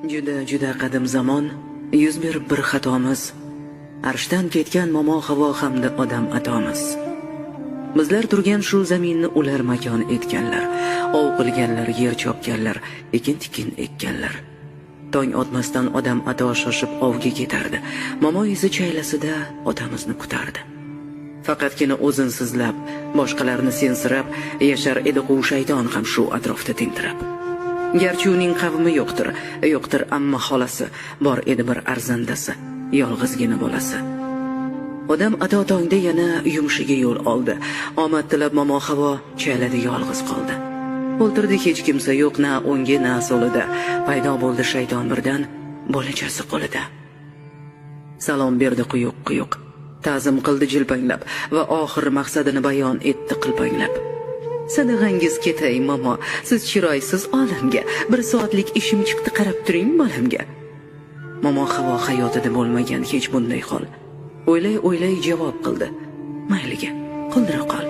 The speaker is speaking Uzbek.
Juda juda qadim zamon yuz berib bir xatomiz. Arshdan ketgan Momo Havo hamda odam atomiz. Bizlar turgan shu zaminni ular makon etganlar, ov qilganlar, yer chopganlar, ekin tikin ekkanlar. Tong otmasdan odam ato shoshib ovga ketardi. Momo esa chaylasida otamizni kutardi. Faqatgina o'zini sizlab, boshqalarni sensirab yashar edi quv shayton ham shu atrofda tentirab. Garchi uning qavmi yo'qdir, yo'qdir amma xolasi, bor edi bir arzandasi, yolg'izgina bolasi. Odam ato tongda yana yumushiga yo'l oldi. Omad tilab Momo Havo chaylada yolg'iz qoldi. O'ltirdi, hech kimsa yo'q na o'ngi na so'lida. Paydo bo'ldi shayton birdan bolachasi qo'lida. Salom berdi quyuq quyuq. Ta'zim qildi jilpanglab va oxir maqsadini bayon etdi qilpanglab. Sadag'angiz ketay, momo, siz chiroysiz olamga. Bir soatlik ishim chiqdi, qarab turing bolamga. Momo Havo hayotida bo'lmagan hech bunday hol. O'ylay o'ylay javob qildi. Mayliga, qildira qol.